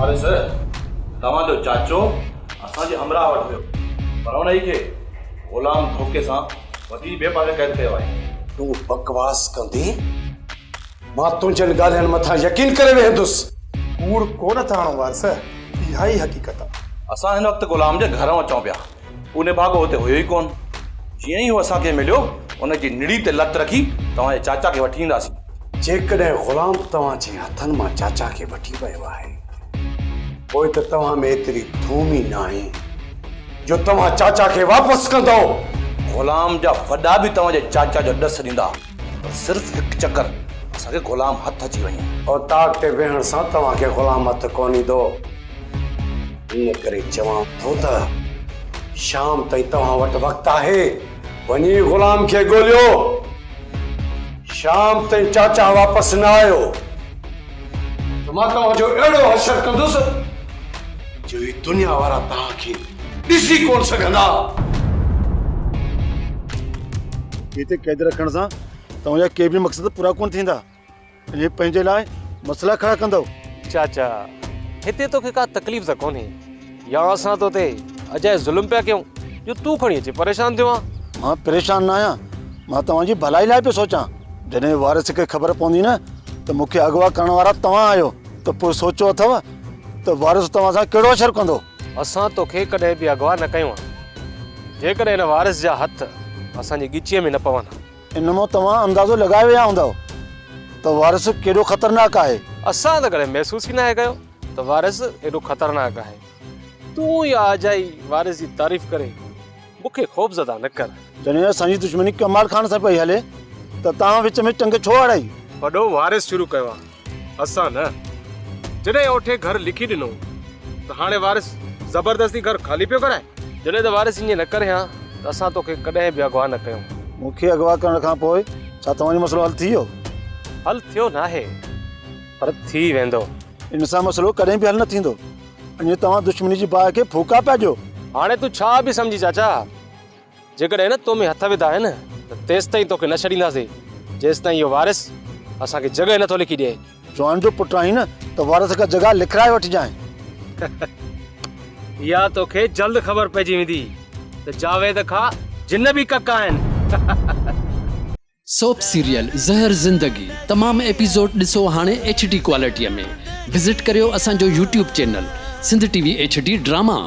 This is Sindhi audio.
وارث، توهان جو چاچو اسان جي همراهه وٽ هيو، پر انهيء کي غلام ڌوڪي سان وٺي ٻئي پاسي قيد ڪيو آهي. تون بڪواس ڪندين؟ مان تنهنجن ڳالهين مٿان يقين ڪري ويهندس. ڪوڙ ڪو نه ٿا هڻون وارث، اها ئي حقيقت آ. اسان هن وقت غلام جي گهر اچون پيا. هو نڀاڳو هتي هيو ئي ڪونه. جيئن ئي هو اسان کي مليو، ان جي نڙي تي لت رکي توهان جي چاچا کي وٺي اينداسين. جيڪڏهن غلام توهان جي هٿن مان چاچا کي وٺي ويو آهي، پوء ته توهان ۾ ايتري ڌوم ئي ناهي جو توهان چاچا کي واپس ڪندؤ. غلام جا وڏا به توهان جي چاچا جو ڏس ڏيندا، پر صرف هڪ چڪر اسان کي غلام هٿ اچي وڃي. اوطاق تي ويهڻ سان توهان کي غلام هٿ ڪونه ايندو. ان ڪري چوان ٿو ته شام تائين توهان وٽ وقت آهي، وڃي غلام کي ڳوليو. شام تائين چاچا واپس نه آيو ته مان توهان جو اهڙو حشر ڪندس جو هي دنيا وارا توهان کي ڏسي ڪونه سگهندا. هتي قيد رکڻ سان توهان جا ڪي به مقصد پورا ڪونه ٿيندا. ۽ پنهنجي لاء مسئلا کڙا ڪندؤ. چاچا، هتي توکي ڪا تڪليف ته ڪونهي يا اسان تو تي اجائي ظلم پيا ڪيون جو تون کڻي اچي پريشان ٿيو آن. مان پريشان نه آهيان، مان توهان جي ڀلائي لاء پيو سوچان. جڏهن وارث کي خبر پوندي نه ته مون کي اغوا ڪرڻ وارا توهان آهيو ته پوء سوچيو اٿو ته وارث توهان سان ڪهڙو حشر ڪندو. اسان توکي ڪڏهن به اغوا نه ڪيو آهي. جيڪڏهن هن وارث جا هٿ اسان جي ڳچيء ۾ نه پون ها. ان مان توهان اندازو لڳائي ويا هوندؤ ته وارث ڪيڏو خطرناڪ آهي. اسان ته ڪڏهن محسوس ئي ناهي ڪيو ته وارث ايڏو خطرناڪ آهي. تون اها اجائي وارث جي تعريف ڪري مون کي خوفزده نه ڪر. جڏهن اسان جي دشمني ڪمال خان سان پئي هلي ته توهان وچ ۾ ٽنگ ڇو اڙائي؟ وڏو وارث شروع ڪيو آهي اسان نه. جڏهن اوٺي گهر لکي ڏنو ته هاڻي وارث زبردستي گهر خالي پيو ڪرائي. جڏهن ته وارث ائين نه ڪري ها ته اسان توکي ڪڏهن به اغوا نه ڪيون. مون کي اغوا ڪرڻ کان پوء ڇا توهان جو مسئلو حل ٿي ويو؟ حل ٿيو ناهي پر ٿي ويندو. ان سان مسئلو ڪڏهن به حل نه ٿيندو. اڃا توهان دشمني جي باهه کي ڦوڪا پيا ڏيو. هاڻي تون ڇا به سمجهي چاچا. جيڪڏهن هن تو ۾ هٿ وڌا آهن ته تيستائين توکي نه ڇڏينداسين جيستائين اهو وارث اسان کي جڳهه نٿو لکي ڏئي. جوان جو پٽ آهين نه ته وارث کان جڳهه لکرائي وٺجانء. اها توکي جلد خبر پئجي ويندي ته جاويد کان جن به ڪڪ آهن. سوپ سيريل زهر زندگي تمام ايپيسوڊ ڏسو هاڻي ايڇ ڊي ڪوالٽي ۾ وزٽ ڪريو اسان جو YouTube channel Sindh T V H D drama.